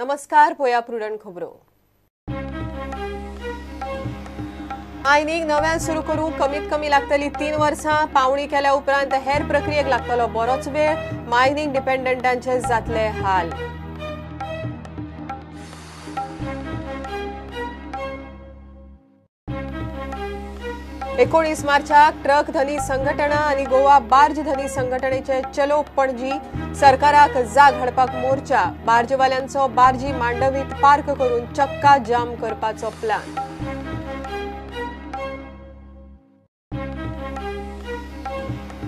नमस्कार, पळया प्रुडंट खबरो. मायनिंग नव्यान सुरू करूंक कमीत कमी लागतली 3 वर्सां. पावणी केल्या उपरांत हेर प्रक्रियेक लागतलो बरोच वेळ. मायनिंग डिपेंडंटांचे जातले हाल. एकोणीस मार्चाक ट्रक धनी संघटना आनी गोवा बार्ज धनी संघटनेचे चलो पणजी. सरकाराक जाग हाडपाक मोर्चा. बार्जवाल्यांचो बार्जी मांडवीत पार्क करून चक्का जाम करपाचो प्लान.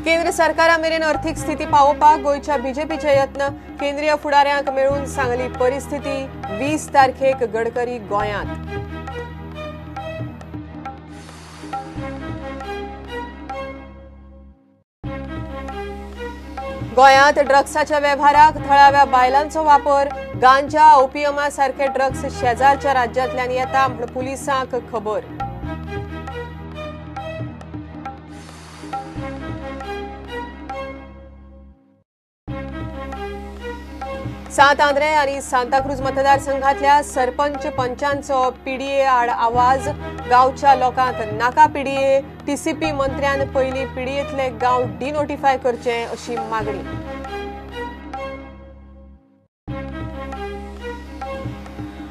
केंद्र सरकारा मेरेन अर्थीक स्थिती पावोवपाक गोंयच्या बीजेपीचे यत्न. केंद्रीय फुडाऱ्यांक मेळून सांगली परिस्थिती. 20 तारखेक गडकरी गोंयांत. गोंयांत ड्रग्साच्या वेव्हाराक थळाव्या बायलांचो वापर. गांजा, ओपियमा सारखे ड्रग्स शेजारच्या राज्यांतल्यान येता म्हूण पुलिसांक खबर. सांत आंद्रे आनी सांताक्रूज मतदारसंघातल्या सरपंच पंचांचो पीडीए आड आवाज. गांवच्या लोकांक नाका पीडीए. टीसीपी मंत्र्यान पयली पीडीएतले गांव डिनोटिफाय करचे अशी मागणी.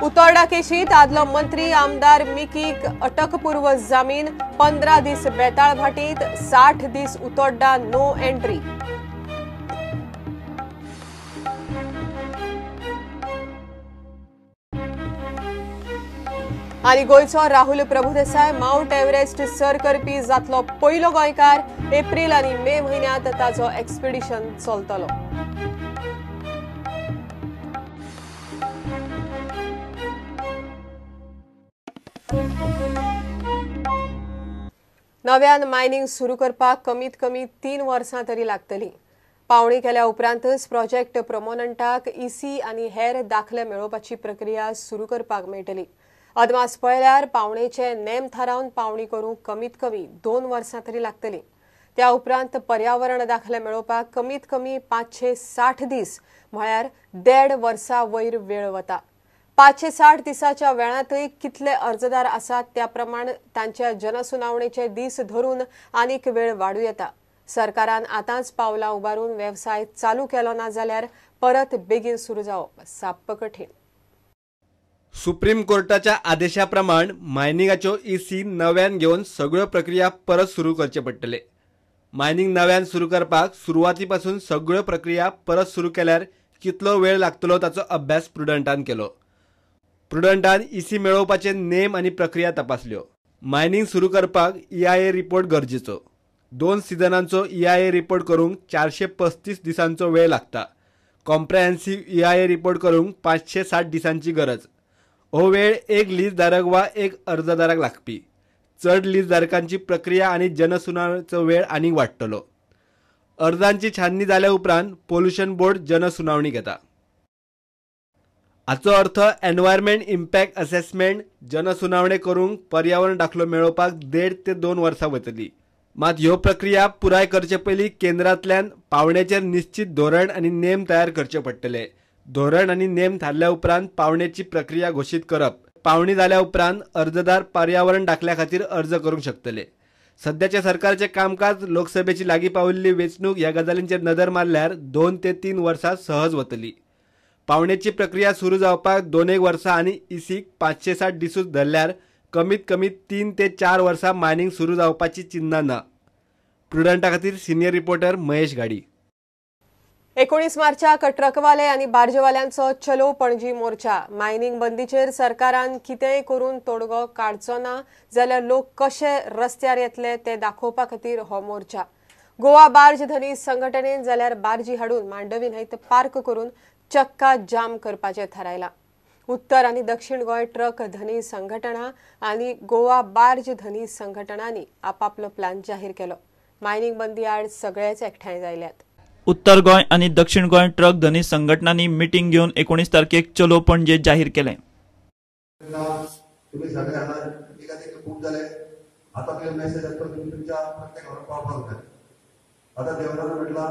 उतोर्डा केशीत आदलो मंत्री आमदार मिकीक अटकपूर्व जामीन. 15 दीस बेताळ भाटीत, 60 दीस उतोर्डा नो एंट्री. आनी गोंयचो राहुल प्रभुदेसाय मावंट एव्हरेस्ट सर करपी जातलो पयलो गोंयकार. एप्रील आनी मे म्हयन्यांत ताचो एक्सपिडिशन चलतलो. नव्यान मायनिंग सुरू करपाक कमीत कमी 3 वर्सां तरी लागतली. पावणी केल्या उपरांतच प्रोजेक्ट प्रमोनंटाक ईसी आनी हेर दाखले मेळोवपाची प्रक्रिया सुरू करपाक मेळटली. अदमास पळयल्यार पावणेचे नेम थारावन पावणी करूंक कमीत कमी 2 वर्सां तरी लागतली. त्या उपरांत पर्यावरण दाखले मेळोवपाक कमीत कमी 560 दीस म्हळ्यार 1.5 वर्सा वयर वेळ वता. 560 दिसाच्या वेळांतय कितले अर्जदार आसात त्या प्रमाण तांच्या जनसुनावणेचे दीस धरून आनीक वेळ वाडूं येता. सरकारान आतांच पावलां उबारून वेवसाय चालू केलो ना जाल्यार परत बेगीन सुरू जावप साप्प कठीण. सुप्रीम कोर्टाच्या आदेशा प्रमाण मायनिंगाच्यो ईसी नव्यान घेवन सगळ्यो प्रक्रिया परत सुरू करचे पडटले. मायनिंग नव्यान सुरू करपाक सुरवाती पासून सगळ्यो प्रक्रिया परत सुरू केल्यार कितलो वेळ लागतलो ताचो अभ्यास प्रुडंटान केलो. प्रुडंटान ईसी मेळोवपाचे नेम आनी प्रक्रिया तपासल्यो. मायनिंग सुरू करपाक ईआयए रिपोर्ट गरजेचो. 2 सिजनांचो ईआयए रिपोर्ट करूंक 435 दिसांचो वेळ लागता. कॉम्प्रेहेन्सिव्ह ईआयए रिपोर्ट करूंक 560 दिसांची गरज. हो वेळ एक लीजधारक वा एक अर्जदाराक लागपी. चड लीजधारकांची प्रक्रिया आनी जनसुनावणीचो वेळ आनीक वाडटलो. अर्जांची छाननी जाल्या उपरांत पोल्युशन बोर्ड जनसुनावणी घेता. हाचो अर्थ एनवायरमेंट इम्पॅक्ट असेसमेंट जनसुनावणी करूंक पर्यावरण दाखलो मेळोवपाक 1.5 ते 2 वर्सां वतली. मात ह्यो प्रक्रिया पुराय करचे पयलीं केंद्रांतल्यान पावणेचेर निश्चित धोरण आनी नेम तयार करचे पडटले. धोरण आनी नेम थारल्या उपरांत पावणेची प्रक्रिया घोशीत करप. पावणी जाल्या उपरांत अर्जदार पर्यावरण दाखल्या खातीर अर्ज करूंक शकतले. सद्याच्या सरकारचे कामकाज, लोकसभेची लागीं पाविल्ली वेंचणूक ह्या गजालींचेर नदर मारल्यार 2 ते 3 वर्सां सहज वतली. पावणेची प्रक्रिया सुरू जावपाक 2-1 वर्सां आनी ईसीक 560 दिसूच धरल्यार कमीत कमी 3 ते 4 वर्सां मायनिंग सुरू जावपाची चिन्नां ना. प्रुडंटा खातीर सिनियर रिपोर्टर महेश घाडी. 19 मार्चाक ट्रकवाले आनी बार्जवाल्यांचो चलो पणजी मोर्चा. मायनिंग बंदीचेर सरकारान कितेंय करून तोडगो काडचो ना जाल्यार लोक कशे रस्त्यार येतले ते दाखोवपा खातीर हो मोर्चा. गोवा बार्ज धनी संघटनेन जाल्यार बार्जी हाडून मांडवी न्हंयत पार्क करून चक्का जाम करपाचें थारायलां. उत्तर आनी दक्षिण गोंय ट्रक धनी संघटना आनी गोवा बार्ज धनी संघटनांनी आपापलो प्लान जाहीर केलो. मायनिंग बंदी आड सगळेच एकठांय जायल्यात. उत्तर गोंय आनी दक्षिण गोंय ट्रक धनी संघटनांनी मिटींग घेवन 19 तारखेक चलो पणजे जाहीर केलें. आता देवरानं म्हटला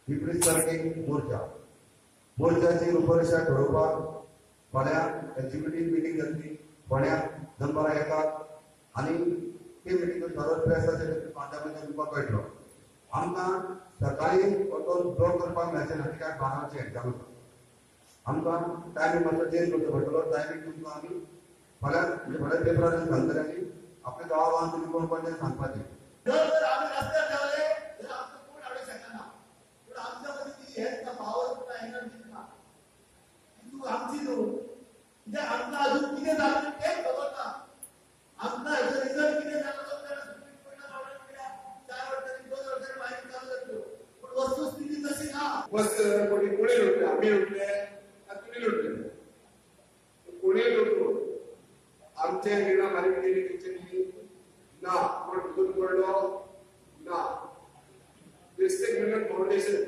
19 तारखेक मोर्चा. मोर्चाची रूपरेषा ठरोवपाक फाल्यां एक्झिक्युटीव मिटींग जातली. फोंड्या दनपारां 1 आनी ते मिटींग ठरोवन प्रेसाचे माध्यमांतल्यान दिवपाक मेळटलो. आमकां सकाळी वचून ब्लॉक करपाक मेळचें ना, कित्याक 12 एक्झाम आसा. आमकां टायमींग मातसो चेंज करचो पडटलो. टायमींग तुमकां आमी फाल्यां म्हणजे फाल्यां पेपरार घालतले आनी आपल्या गांवा तुमी कोण कोण तें सांगपाचें. जर आमी रस्त्यार देंवले जाल्यार आमकां कोण हाडूंक शकना. पूण आमच्या मदीं ती हेच ना, पावर ना, एनर्जी ना. ती तूं आमची न्हू, कित्याक आमकां अजून कितें जालें तेंच खबर ना. आमकां हेजो रिजल्ट कितें जालो तो सुप्रीम कोर्टान ऑर्डर केल्या, 4 वर्सांनी 2 वर्सांनी मागीर चालू जातल्यो. पूण वस्तुस्थिती तशी ना. कोणी कोणी लुटले, आमी लुटले, तुमी लुटले, कोणी लुटलो. आमचे रिणां फारीक केली तेंच्यांनी ना, कोण भितर पडलो ना. डिस्ट्रिक्ट मिनरल फाउंडेशन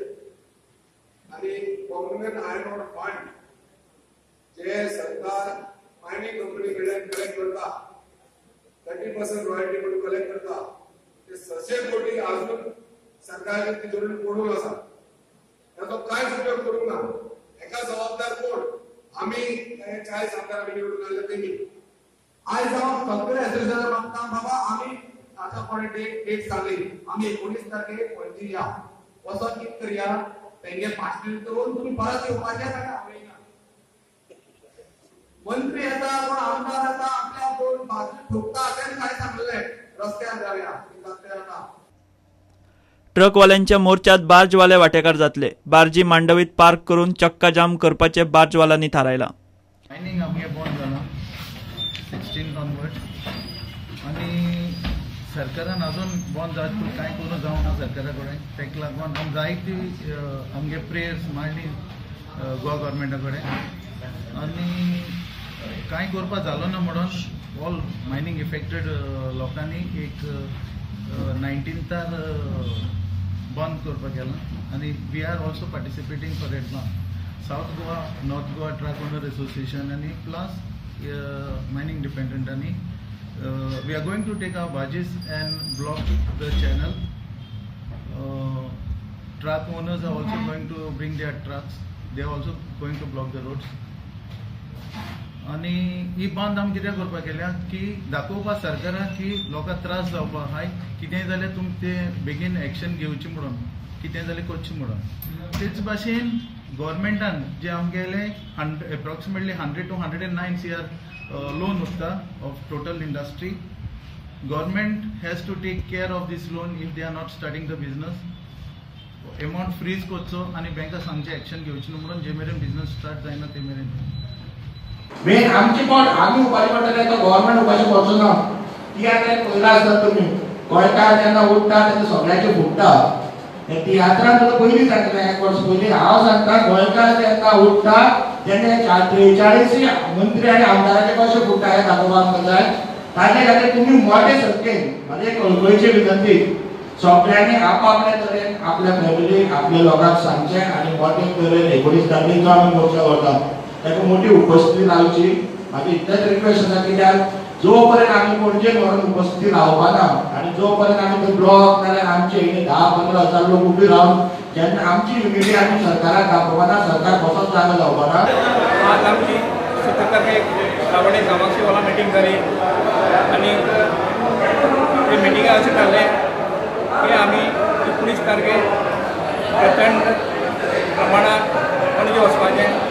आनी कॉमनवेल्थ आयर्न ओर फंड जे सरकार मायनिंग कंपनी कडल्यान कलेक्ट करता, 30% रॉयल्टी म्हणून कलेक्ट करता, ते 600 कोटी अजून सरकारच्या तिजोरीन पडून आसा. ताचो कांयच उपयोग करूंक ना. एका जबाबदार कोण? आमी 40 आमदार आमी निवडून आयले तेमी. आयज हांव सगळे एसोसिएशना मागता, बाबा आमी आतां कोणे डेट सांगली, आमी 19 तारखेक पणजी या, वचोन कितें करया, तेंगे भाशण करून तुमी परत येवपाचें ताका आवयना. मंत्री येता, कोण आमदार येता, आपल्या कोण भाशण ठोकता, तें काय सांगलें रस्त्यार जावया रस्त्यार येता. ट्रकवाल्यांच्या मोर्चात बार्जवाले वांटेकार जातले. बार्जी मांडवीत पार्क करून चक्का जाम करपाचे बार्जवाल्यांनी थारायला. मायनिंग आमगे बंद जाला 16 ऑनवर्ड्स आनी सरकारान अजून बंद जात पूण कांय करूं जावंक ना सरकारा कडेन. ताका लागून आमी जायती आमगे प्रेयर्स मांडली गोवा गव्हर्मेंटा कडेन आनी कांय करपाक जालो ना म्हणून ऑल मायनिंग इफेक्टेड लोकांनी एक 19तार बंद करपाक गेलां आनी we are also participating for that bandh. South Goa, North Goa truck owner association आनी प्लस मायनिंग डिपेंडंट आनी we are going to take our barges and block the channel. Truck owners are also going to bring their trucks. They are also going to block the roads. आनी ही बंद आमी कित्याक करपाक केल्या की दाखोवपाक सरकाराक की लोकांक त्रास जावपाक आहाय, कितेंय जाल्यार तुमी ते बेगीन एक्शन घेवची म्हणून, कितेंय जाल्यार करचें म्हणून. तेच भाशेन गव्हर्मेंटान जे आमगेले approximately 100 to 109 CR loan उरता of total industry. Government has to take care of this loan if they are not starting the business. Amount freeze करचो आनी बँका सांगचें एक्शन घेवचें न्हू म्हणून जे मेरेन बिजनस स्टार्ट जायना ते मेरेन. मेन आमची पोट आमी उपाशी पडटले तो गव्हर्मेंट उपाशी पडचो ना. तियात्र पयला आसता तुमी गोंयकार जेन्ना उठ्ठा तेन्ना सगळ्यांचे फुट्टा. तियात्रान तुका पयलीं सांगलें, एक वर्स पयलीं हांव सांगता, गोंयकार जेन्ना उठ्ठा तेन्ना 43 मंत्री आनी आमदाराचे कशें फुट्टा हें दाखोवपाक जाय. ताजे खातीर तुमी मोटे संख्येन, म्हाजी एक कळकळीची विनंती, सगळ्यांनी आपापल्या तरेन आपल्या फॅमिलीक आपल्या लोकांक सांगचें आनी मोटे तरेन 19 तारखेक जो आमी मोर्चा करता ताका मोठी उपस्थिती लावची. म्हाजी इतलेंच रिक्वेस्ट आसा, कित्याक जो पर्यंत आमी पणजेन व्हरून उपस्थिती लावपाना आनी जो पर्यंत आमी ते ब्लॉक नाल्यार आमचे 10-15 हजार लोक उबी रावन जेन्ना आमची युनिटी आमी सरकाराक दाखोवपाना, सरकार कसोच जागो जावपाना. आज आमची 17 तारखेक श्रावणी कामाक्षी हॉला मिटींग जाली आनी ते मिटिंगाक अशें थारलें की आमी 19 तारखेक प्रचंड प्रमाणांत पणजे वचपाचें.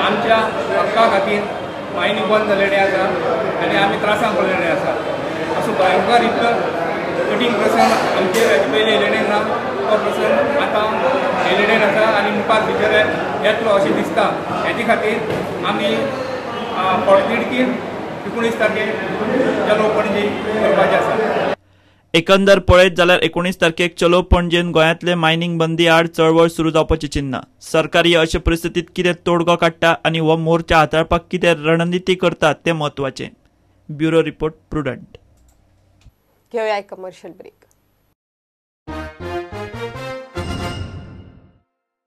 आमच्या हक्का खातीर मायनिंग बंद जाल्लेलें आसा आनी आमी त्रासांत पडलेले आसा. असो भयंकर इतलो कठीण प्रसंग आमचेर हेजे पयलीं येयलेले ना, तो प्रसंग आतां येयलेले आसा आनी मुखार फ्युचर येतलो अशें दिसता. हेजे खातीर आमी पोटतिडकीन 19 तारखेक चलो पणजे करपाचें आसा. एकंदर पळयत जाल्यार 19 तारखेक चलो पणजेन गोंयांतले मायनिंग बंदी आड चळवळ सुरू जावपाची चिन्ह. सरकारी अशे परिस्थितीत कितें तोडगो काडटा आनी हो मोर्चा हाताळपाक कितें रणनिती करता तें म्हत्वाचें. Bureau report, Prudent. घेवया एक कमर्शियल ब्रेक.